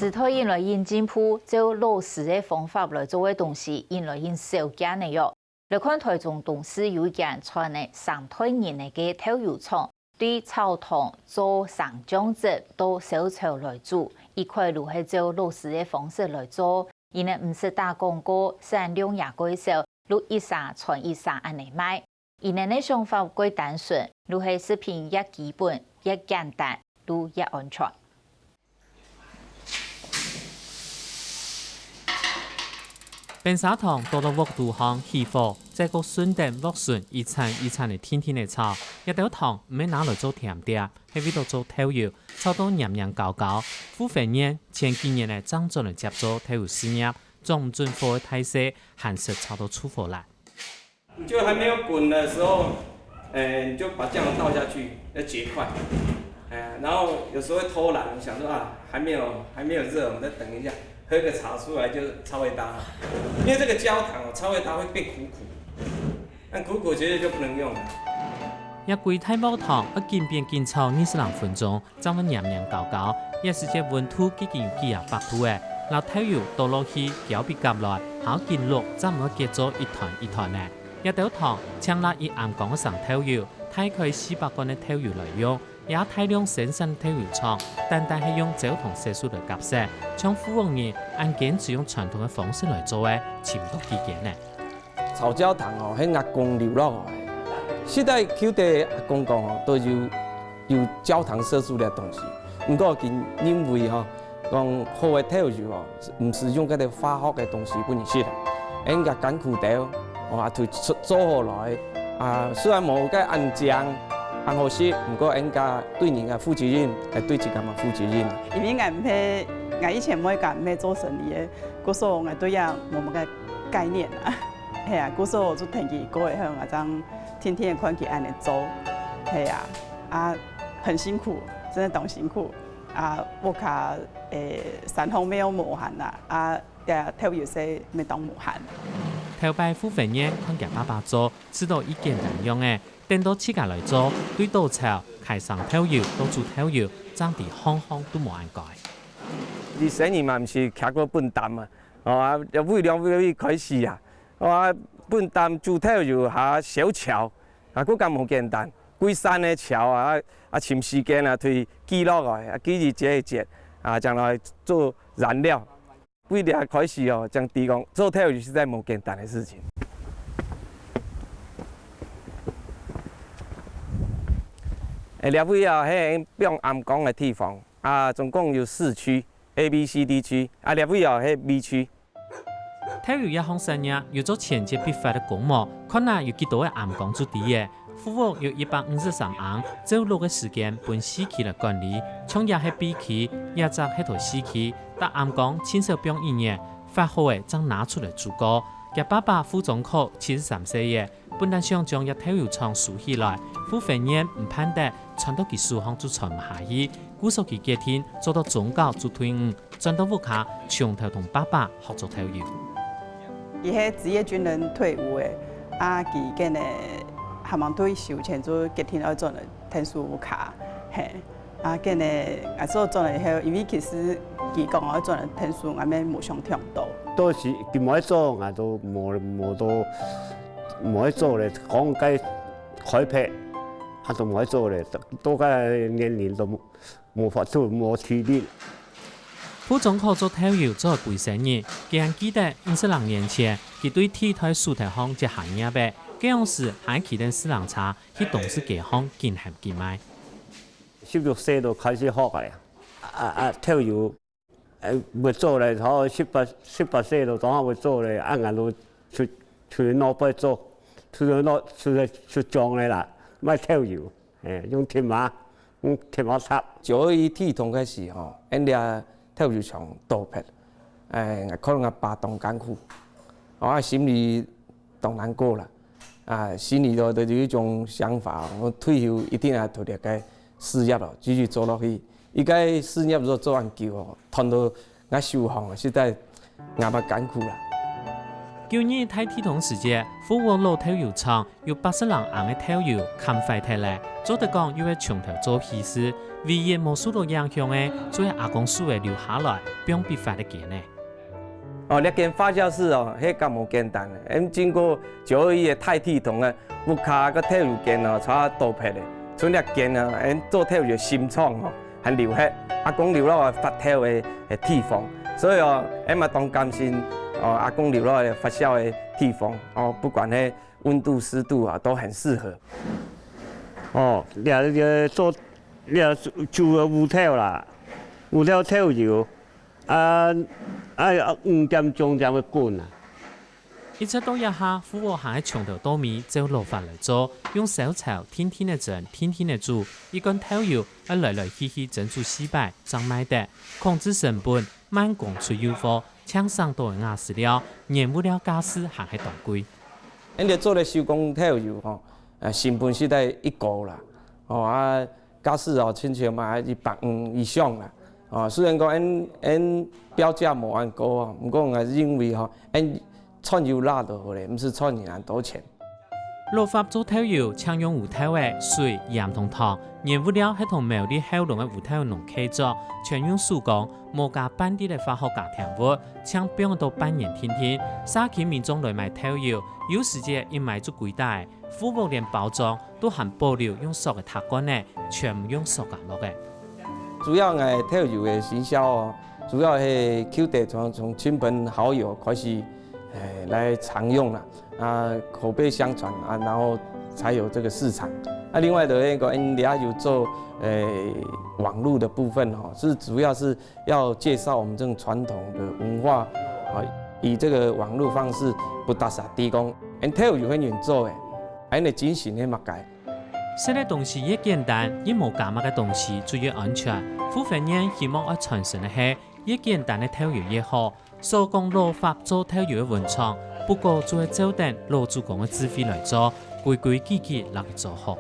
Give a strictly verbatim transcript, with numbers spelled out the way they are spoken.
時代緊來緊進步，照老師个方法來做个東西，緊來緊少見了喲。來看台中東勢有一間傳了三代人个豆油廠，對炒糖、做生醬汁到燒炒來煮，一概都係照老師个方式來做。佢等毋使打廣告，產量也蓋少，就一儕傳一儕恁呢賣。佢等个想法蓋單純，就係食品越基本、越簡單、就越安全。 粄砂糖倒落鑊肚項起火，再過順等鑊脣一層一層个定定个炒。這兜糖毋係拿來做甜點，係為著做豆油，炒到黏黏膏膏。傅芬燕前幾年仔正轉來接做豆油事業，掌毋準火个大細，還識炒到臭火瀾。 你就還沒有滾的時候，哎，你就把醬油倒下去，要結塊。哎，然後有時候會偷懶，想說啊，還沒有還沒有熱，我們再等一下，喝個茶出來就超會搭。因為這個焦糖哦，超會搭會變苦苦，那苦苦其實就不能用了。這歸大鑊糖愛緊煸緊炒二十零分鐘， 正會黏黏膏膏，這時節溫度既經幾下百度仔，摎豆油倒落去攪畀攪來，還愛緊摝，正毋會結做一團一團仔。這兜糖淨拿一盎缸个生豆油，大概四百罐个豆油來用，這大量生產豆油廠，單單係用焦糖色素來合色，像傅屋人恁堅持用傳統个方式來做仔，尋毋到幾間呢。 炒焦糖哦，係阿公留落來。時代久底阿公講哦，都有有焦糖色素个東西。毋過佢認為吼，講好个豆油哦，毋使用該兜化學个東西分你食。恁个艱苦豆，哦，啊，就做做好來，啊，雖然無該恁靚、恁好食，毋過恁个對人个負責任，係對自家嘛負責任。因為𠊎毋係，𠊎以前毋係講毋係做生理个，故所𠊎對這無麼个概念啊。 係啊，故所就跈佢過以後，𠊎正天天看佢恁呢做，係啊，啊，很辛苦，真的當辛苦。啊，屋下誒，三方面都無閒啦，啊，也頭有些沒當無閒。頭擺傅芬燕看厥爸爸做，試著已簡單樣仔，等到自家來做，對倒炒、㧡生豆油、倒煮豆油，正知項項都無恁該。你生意嘛毋係徛過本擔嘛， 哦，啊，為了為開始啊，哦，啊，本擔煮豆油下燒樵，啊，更加無簡單，歸山个樵啊，啊，尋時間啊，去鋸落來，啊，鋸一節一節，啊，將來做燃料。為了開始哦，正知講做豆油實在無簡單个事情。誒，這位啊，係放醃缸个地方，啊，總共有四區，A、B、C、D區，啊，這位啊，係B區。 豆油這項產業有做千奇百怪个工模，看啊有幾多个醃缸就知仔。傅屋有一百五十三盎，照六个時間分四區來管理，像這係B區，這隻係頭四區，逐醃缸盡少放一年，發好仔正拿出來煮過。厥爸爸傅宗恪七十三歲仔，本來想將這豆油廠收起來，傅芬燕毋盼得傳到佢手項就傳毋下去，故所佢決定做到中高就退伍， 轉到屋下，從頭同爸爸學做豆油。佢係職業軍人退伍个，啊，佢今年還吂退休前就決定愛轉來𢯭手屋下，係。啊，今年𠊎做轉來以後，因為其實佢講愛轉來𢯭手，𠊎乜無想忒多。到時佢無愛做，𠊎都無無都無愛做咧，講該開闢，啊都無愛做咧，到該年齡都無法度，無體力。 傅宗恪做豆油做歸生日，佢還記得五十零年前，佢對地台手頭項接下業仔，該央時還騎等四輪車去東勢街項緊喊緊賣。十六歲就開始學个啊，啊啊豆油，誒會做咧，頭十八十八歲就當下會做咧，啊𠊎就出出去外背做，出去外出去出庄咧啦，賣豆油。 誒，用鐵馬，用鐵馬插。九二一地動个時吼，𠊎這豆油廠倒忒，誒，𠊎看𠊎爸當艱苦，啊，心裡當難過啦。啊，心裡頭就有一種想法，我退休一定愛投入該事業咯，繼續做落去。一個事業若做恁久哦，斷到𠊎手項哦，實在𠊎嘛艱苦啦。舊年大地動時節，富和老豆油廠有八十零甕个豆油崁壞忒咧，做得講又係從頭做起勢。唯一無受到影響个，就係阿公手下留下來，放畀發个間仔。哦，這間發酵室哦，該較無簡單个。𠊎等經過九二一个大地動啊，屋下个豆油間哦，全部倒忒咧，賰這間啊，𠊎等做豆油个心臟哦， 還留下阿公留落來發酵个个地方。所以哦，𠊎嘛當感謝哦，阿公留落來發酵个地方哦，不管該溫度、濕度啊，都很適合。哦，這這做這煮个烏豆啦，烏豆豆油，啊啊五點鐘正會滾啊。 一直到這下，富和還係從頭到尾照老法來做，用燒樵定定仔蒸、定定仔煮，一罐豆油愛來來去去蒸煮四擺正賣得，控制成本，慢工出幼貨，淨省到个瓦斯料、原物料價數還係當貴。𠊎等做个手工豆油吼，呃，成本實在已高啦，吼啊， 價數哦，親像嘛一百五以上啦。哦，雖然講𠊎等𠊎等標價無恁高哦，毋過𠊎認為吼，𠊎等賺有罅就好咧，毋使賺人恁多錢。老法做豆油，淨用烏豆仔、水、鹽同糖，原物料係同苗栗後龍个烏豆農契作，全用手工，無加半滴个化學加添物，淨放到半年定定，社區民眾來買豆油，有時節一買就幾打仔， 富和連包裝都還保留用塑个陶罐仔，全毋用塑膠落个。主要𠊎豆油个行銷哦，主要係求得從從親朋好友開始，誒，來常用啦，啊，口碑相傳啊，然後才有這個市場。啊，另外的那個，嗯，也有做，誒，網路的部分哦，是主要是 要介紹我們這種傳統的文化，啊，以這個網路方式不打散地公，𠊎等豆油係用做个，恁樣精神係麼个？食个東西越簡單，越無加麼个東西，就越安全。傅芬燕希望愛傳承个係，越簡單个豆油越好。所講老法做豆油个文創，不過就係照等老祖公个智慧來做，規規矩矩摎佢做好。